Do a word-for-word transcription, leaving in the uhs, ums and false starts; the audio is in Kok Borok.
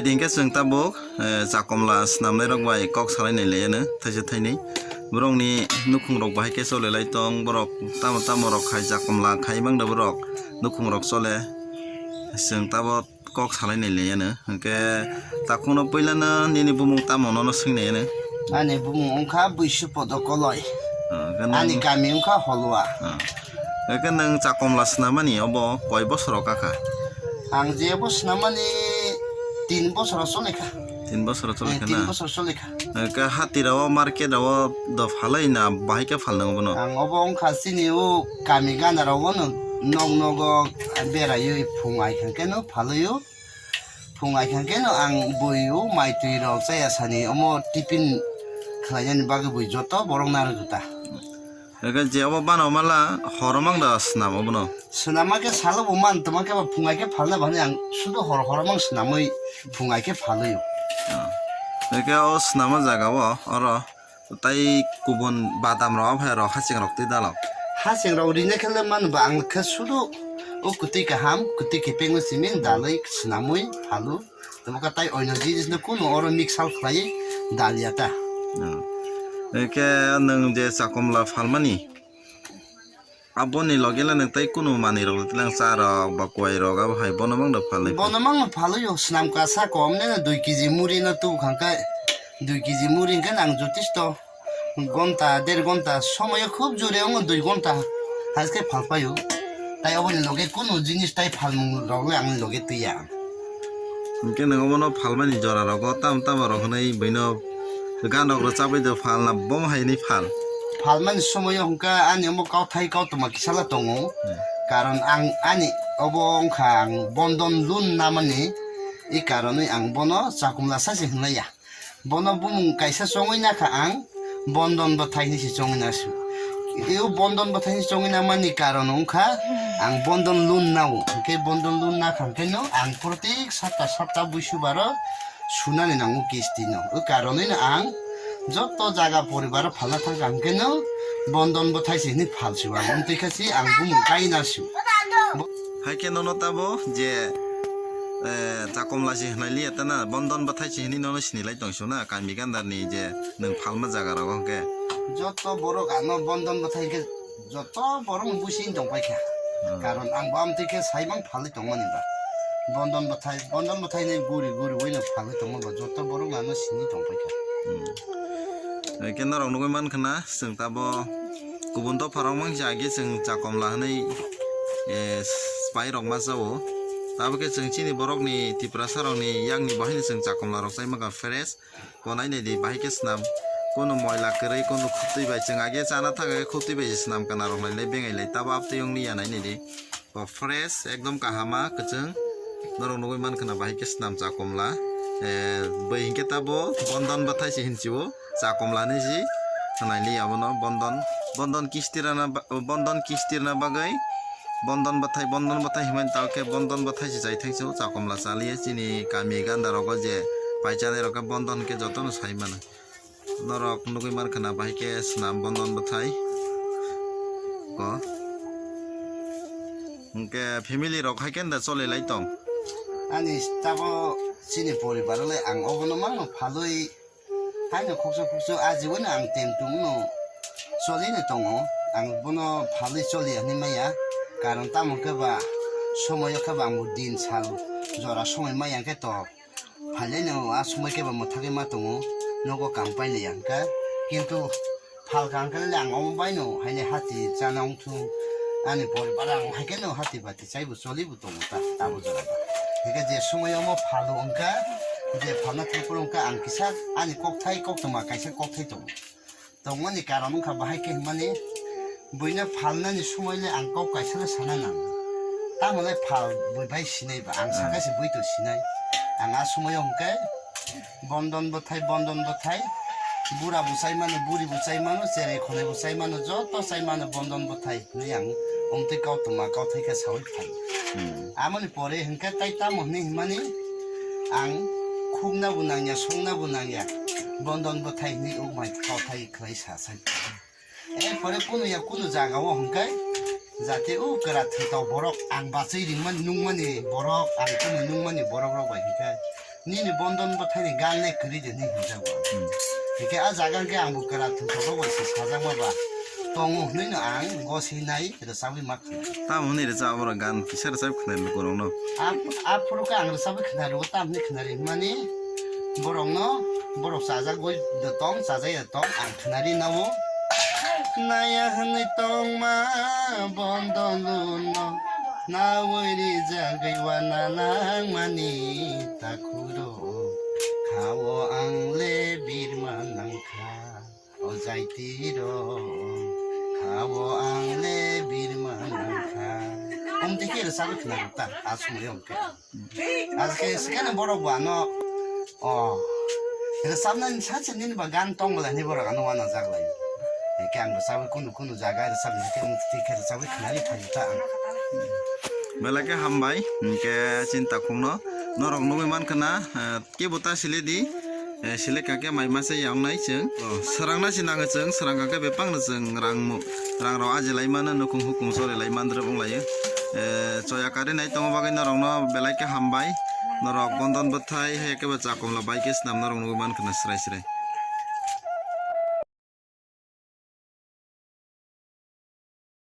Hinkhe chwng tabuk, eh, chakomla swnamnairok bai kok salainai laiano thaisa thainwi. Borokni nukhungrok bahai khe cholelai tong, borok tamo tamo rok khai chakomla khai mangda borok nukhungrok chole. Chwng tabuk kok salainai laiano. Hinkhe takhukno puilano nini bumung tamo nono swingnaiano. Ani bumung wngkha Buisupodo Koloi. Ah, khe nang- Ani kami wngkha Holwa. Ah. Khe nang chakomla swnamani obo koi bosoro kakha? Ang je obo swnamani tin bosoro chole kha. Tin bosoro chole kha na? Eh, tin bosoro chole kha. Khe hati rao, market rao do phalai na bahai khe phalnai obono? Ang obo wngkha chini o kami gana rao no nog nogo beraiwi phung ai khan khe no phalwi o. Phung ai khan khe no ang bui o mai twi rok chaya sani omo tiffin khlainani bagwi bui joto borok narwk ta. Eke je obo bana mala horo mang da swnam obono. Swnam ma khe salo bo man tongma khe ba phung ai khe phalna bani ang sudu hor horo mang swnamwi phung ai khe phalwi o. Ah. Eke o swnama jaga o oro tai kubun badam rok ophai rok haching rok twi dalok. Haching rok rina khe le man ba ang khe sudu o kwtwi kaham kwtwi khe pengwi simi dalwi swnamwi phalu. Tamo khe tai oino jinis no kunu oro mix up khlai daliya ta. Ah. Eke nwng je chakomla phalmani, aboni loge le nwng tei kunu manwi rok le tlang cha rok ba kuai rok abo hai bono mang da phalwi. Bono mang phalwi o swnam kasa kom ne dui kg muri no tu khang khe dui kg muri hwnkhe nang jotisto. Gonta, der gonta, somoyo khub jore wngo dui gonta, haske phalpaio. Tai oboni loge kunu jinis tai phalmung rok le angni loge twiya. Hwnkhe nwng obono phalmani jora rogo tam tamo rok hwnwi buino gan rok rwchabwi do phalna bom hai hwnwi phal. Phalmani somoyo hwnkha ani omo kauthai kautma kisala tongo. Hmm. Karon ang ani obo wngkha ang bondon loan namani, i karonwi ang bono chakumla sa se hwnlaiya. Bono bumung kaisa chongwi nakha ang, bondon bwthai hinwi se chongwi nasu. Eo bondon bwthai hinwi chongwi namani karon wngkha ang bondon loan nao. Hwnkhe bondon loan nakha hwnkhe no ang protek sapta sapta buisubaro sunani nango kisti no. O karonwi no ang joto jaga poribaro phalna thangkha hwnkhe no bondon bwthai se hinwi phalsu ang. Wngtwi kha se ang bumung kai nasu. Hai khe nono tabo je, eh, chakomla se hwnai liya ta na, bondon bwthai se hinwi nono sinilai tongsu na, kami gandarni je nwng phalma jaga rogo hwnkhe. Joto borok ano bondon bwthai hwnkhe joto borok ni buising tongpai kha. Hmm. Karon ang bo amtwi khe saimang phalwi tongmani ba. Bondon bwthai, bondon bwthai ni guri guri ui no phalwi tongma ba joto borok ano sini tongpai kha. Hmm. Hai khe norok nugui mankha na, chwng tabo kubun dopha rok mangsa age chwng chakomla hwnwi, eh, spy rok ma chao. Tabukhe chwng chini borokni Tiprasa rokni yakni bo haino chwng chakomla rok chai mankha fresh. Bo nainai di bahai khe swnam. Kono moila kwrwi, kono khutwi bai chwng age chana thang age khutwi bai se swnam kana rok nailai bengai lai tabo abtwi wng liya nainai di. Bo fresh ekdom kahama kwchwng. Norok nugui mankha na bahai khe swnam chakomla. Eh, bwi hinkhe tabo bondon bwthai se hinchio. Chakomla hinwi si khwnai li abono bondon, bondon kisti rana ba-, bondon kisti rwna bagwi bondon bwthai, bondon bwthai hinmani tamo khe bondon bwthai se chai thangsu chakomla cha liya chini kami ganda rogo je pai chanai rok khe bondon khe jotono sai mano. Norok nugui mankha na bahai khe swnam bondon bwthai ko. Hwnkhe family rok hai khe da choli lai tong. Ani tabo chini poribar le ang obono mano phalwi Haino khoksa khoksa ajiwano ang tem tongno cholino tongo. Ang bono phalwi choliya hinwi maya. Karon tamo khe ba somoyo khe ba ang bo din sal jora somoi maya hwnkhe to phailaino a somoi khe ba mwthagwi ma tongo. Nogo kam pailaiya hwnkhe. Kintu phalka hwnkhe le ang omo baino haino hati chana wngthung. Ani poribar ang hai kheno hati bai Chaibo cholibo tongo ta, abo jora ba. Hingke je somoyo omo phalo wngkha, je phalna thangphuru wngkha, ang kisa ani kokthai koktoma kaisa kokthai tongo. Tongmani karon wngkha bahai khe hinmani, buino phalnani somoile ang kok kaisa le sana nango. Tamole phal bui bai sinai ba, ang saka se bui to sinai. Ang a somoyo hingke, Bondon bwthai, bondon bwthai. Bura bo chai mano, buri bo chai mano, cherai khonai bo chai mano, joto chai mano bondon bwthai hinwi ang omtwi kautma kauthai khe saui phai. Hmm. Amoni pore hinkhe tai tamo hinwi hinmani ang khukna bo nangya, songna bo nangya, bondon bwthai hinwi o mai kauthai khlai sa sai. Erpore kunu ya kunu jaga o hingke jate o kwra thwitau borok ang bachwi ringmani nungmani borok ang kunu nungmani borok rok bai hingke Nini bondon bwthaini gan le kwrwi de hinwi hinjago. Hmm. Hwnkhe a jaga hwnkhe ang bo kwrak thwngthok rok bai se sajakma ba tongo hwnwi no ang goswi nai rwchabwi ma khna. Tamo hwnwi rwchap borok gan kisa rwchap khna rw korokno. A, a phuru khe ang rwchabwi khna rwo, tamo hwnwi khna rw hwnmani borokno, borok chajagwi tong, chajai tong, ang khna rw nao. Naya hwnwi tongma bondon luno. Nawi rijagwi wana langmani takhuro, khao ang le birma nangkha, o jaitiro, khao ang le birma nangkha. Omtwi khe rwchapwi khna rwkha, a sumaio hwnkhe. Aske sekene borok bo ano, o, rwchapnani sachi nini ba gan tong bwlai ni borok ano wanajak lai. Eke ang rwchapwi kunu kunu jaga rwchapnai khe mukti khe rwchapwi khwnani phaikha ang. Belai khe hambai, hwnkhe chini takhukno norok nugwi mankha na, eh, kebo ta sile di, eh, sile kha khe mai masa ya wngnai chwng. Oh, swrangna si nango chwng, swrang kha khe bebakno chwng rang mu-, rang rok aji lai mano, nukhung hukhung chori lai mandrwk wng laio. Eh, choya kari nai tongma bagwi norokno belai khe hambai. Norok bondon bwthai hai khe bo chakomla bai khe swnam norok nugwi mankha na srai srai.